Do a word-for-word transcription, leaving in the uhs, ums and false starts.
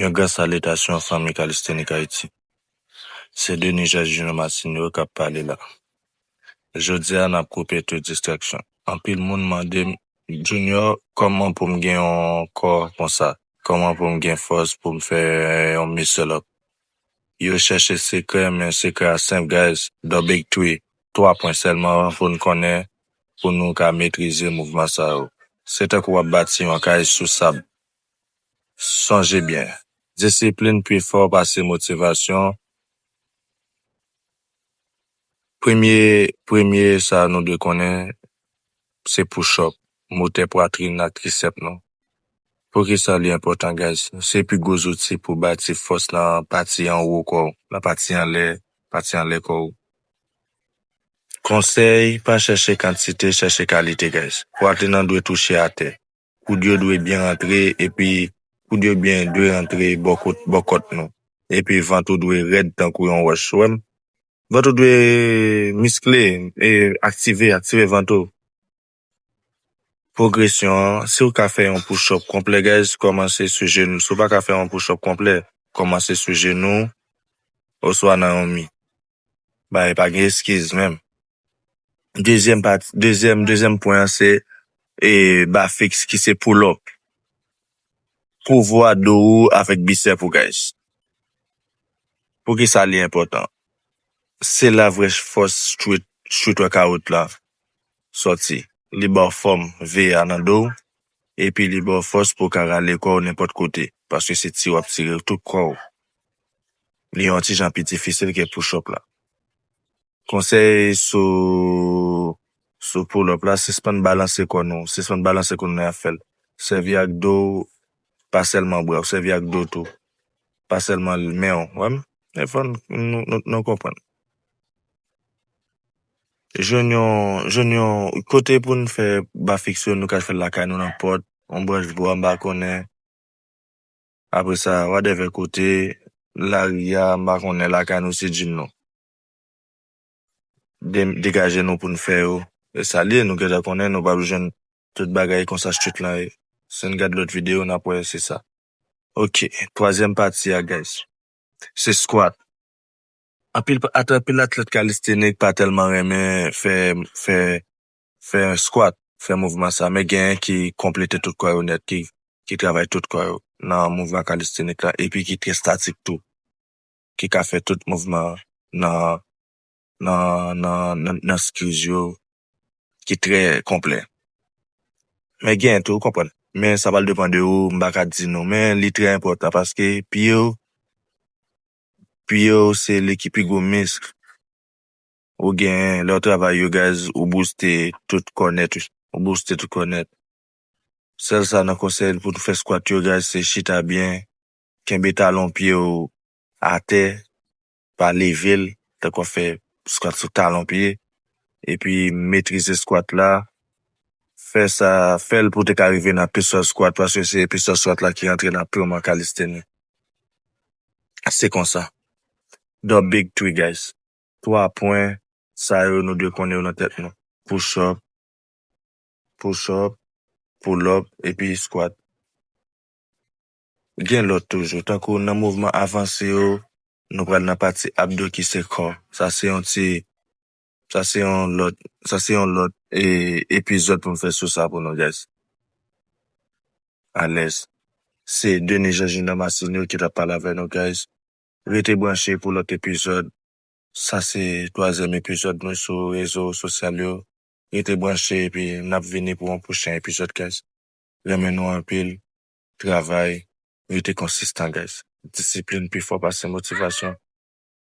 Yon gran salitasyon fanmi Calisthenics Haïti. Se Denis Georges Junior Martino k ap pale la. Jodi a, n ap koupe tout distraksyon. Anpil moun mande m, "Junior, kòman pou m gen yon kò konsa? Kòman pou m gen fòs pou m fè yon muscle up?" Yo chèche sekrè, men sekrè a senp, guys. The Big Three. Twa pwen sèlman pou n konnen, pou nou ka metrize mouvman sa yo. Se tankou w ap bati yon kay sou sab. Sonje byen, disiplin pi fò pase motivasyon. Premye, premye sa nou dwe konnen, se push up, motè pwatrin ak trisèp nou. Poukisa li enpòtan, guys? Se pi gwo zouti pou bati fòs nan pati anwo kò w, nan pati anlè, pati anlè kò w. Konsèy, pa chèche kantite, chèche kalite, guys. Pwatrin nan dwe touche atè. Koud yo dwe byen rantre, epi koud yo byen dwe rantre bò kot, bò kòt nou. Epi vant ou dwe rèd tankou yon wòch. Ou wè m? Vant ou dwe miskle, e aktive, aktive vant ou. Pwogresyon an, si w ka fè yon push up konplè, guys, kòmanse sou jenou. Si w pa ka fè yon push up konplè, kòmanse sou jenou, oswa nan yon mi. Bay, pa gen eskiz menm. Dezyèm pati, dezyèm, dezyèm pwen an se, e, ba fiks ki se pull up. Pouvwa do ou avèk bisèp ou, guys. Poukisa li enpòtan? Se la vrè fòs street, street workout la sòti. Li ba w fòm V A nan do w, epi li ba w fòs pou w ka rale kò w nenpòt kote, paske se tire w ap tire tout kò w. Li yon ti jan pi difisil ke push up la. Konsèy sou, sou pull up la, sispann balanse kò nou, sispann balanse kò nou lè y ap fè l. Sèvi ak do w, pa sèlman bra w, sèvi ak do tou. Pa sèlman men w, wè m? E fò n, nou, nou, nou konprann. Jwenn yon, jwenn yon kote pou n fè ba fiks yo, nou ka fè l lakay nou nan pòt, yon branch bwa, m pa konnen. Apre sa, whatever kote, lari a, m pa konnen, lakay nou se djim nou. De-, degaje nou pou n fè yo. E sa l ye, nou gentan konnen, nou p ap jwenn tout bagay konsa street lan ye. Si n gad lòt videyo, n ap wè se sa. Ok, twazyèm pati a, guys. Se squat. Anpil, at-, anpil atlèt kalistenik pa tèlman renmen fè, fè, fè squat, fè mouvman sa, men genyen ki konplete tout kò yo nèt, ki, ki travay tout kò yo nan mouvman kalistenik la, epi ki trè statik tou, ki ka fè tout mouvman nan, nan, nan, nan, nan skills yo, ki trè konplè. Men gen tou, ou konprann. Men sa pral depann de ou, m pa ka di nou. Men li trè enpòtan paske pye w, pye w se li ki pi gwo misk ou gen lè w travay yo, guys, ou booste tout kò nèt, wi. Ou booste tout kò nèt. Sèl sa nan konsèy pou nou fè squat yo, guys, se chita byen, kenbe talon pye w atè, pa leve l, tankou w ap fè squat sou talon pye, epi metrize squat la, fè sa, fè l pou w te ka rive nan pistol squat, paske se pistol squat la ki rantre nan purman calisthenics. Se konsa. The big three, guys. Twa pwen sa yo nou dwe konnen yo nan tèt nou. Push up, push up, pull up, epi squat. Gen lòt toujou. Tankou nan mouvman avanse yo, nou pral nan pati abdo ki se kò. Sa se yon ti, sa se yon lòt, sa se yon lòt, e, epizòd pou m fè sou sa pou nou, guys. Alèz. Se Denis Georgina Martino ki t ap pale avè nou, guys. Rete branche pou lòt epizòd. Sa se twazyèm epizòd nou sou rezo sosyal yo. Rete branche epi n ap vini pou yon pwochen epizòd, guys. Renmen nou anpil. Travay. Rete konsistan, guys. Disiplin pi fò pase motivasyon.